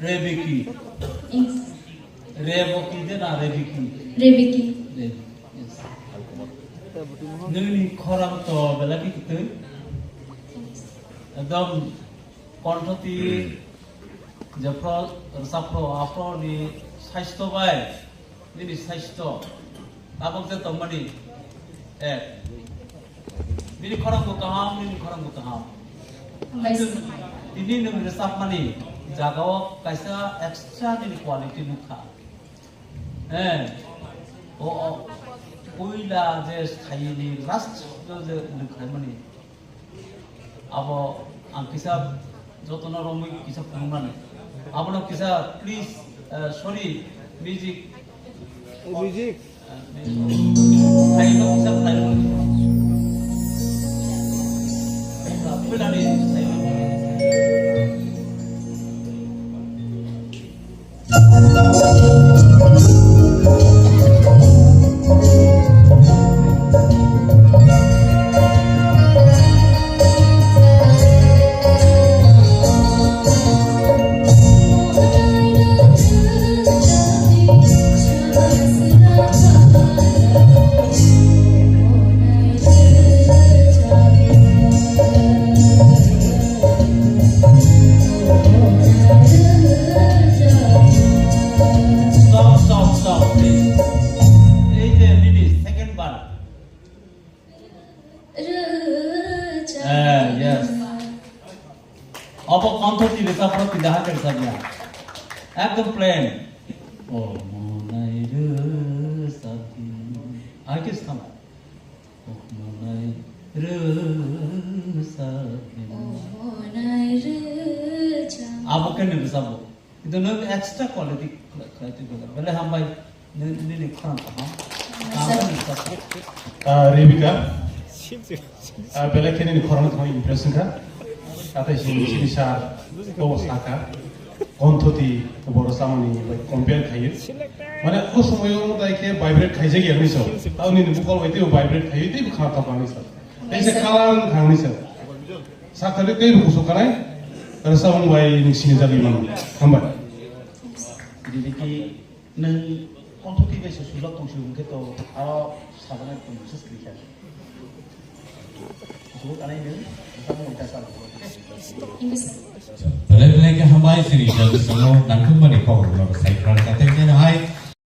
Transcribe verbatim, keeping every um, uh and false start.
Rebeki. Yes. Reboki de na Rebeki? Rebeki. Rebeki. Yes. Nini khorang to belai ki kitui. Ekdom konthoti jephro rwchapro aphro ni saisto bai. Nini saisto tabok je tongmani, eh, nini khorang bo kaham, nini khorang bo kaham. Tini nwng rwchapmani jagao kaisa extra nini quality nukha. Eh, o, o, puila je sayini last je nukhaimani. Abo ang kisa jotono romwi kisa phunukmani. Abono kisa please, eh, sorry, music. Music. Eh, music. Saino kisa khlaimani. Puilani saino. Stop, stop, stop, please. এই যে, nini second bar. Eh, yes. Abo kontho twi rwchapro twi dahar khe rwchapya. Ekdom plain. O monai rwchapya. Hai khe sama. O monai rwchapya. Abo khe nini rwchapbo. Kintu nwng extra quality khlai twi belai hambai, nini khorang kaham. Ah, Rebecca, ah, belai khe nini khorang kaham impress wngkha. Nathai sini sini sir bo sakha, konthoti borok samani bai compare khaio. Mane o somoyo dai khe vibrate khaijak ya ni so. Tao nini bukol bai tei vibrate khaio tei khna thok ani so. Tei se kalang khang ni so. Sakha de tei buku sokanai, rwchapmung bai nini sini jagwi mano. Hambai. Didi ki nwng kontho twi bai se sujak tong si hwnkhe to aro sajaknai tong se skri kha. Sujak anai nwng rwchapmung bai ta sa. Belai belai khe hambai sini jagwi sano nangthwkmani kok rwno sai pran katek jeno hai.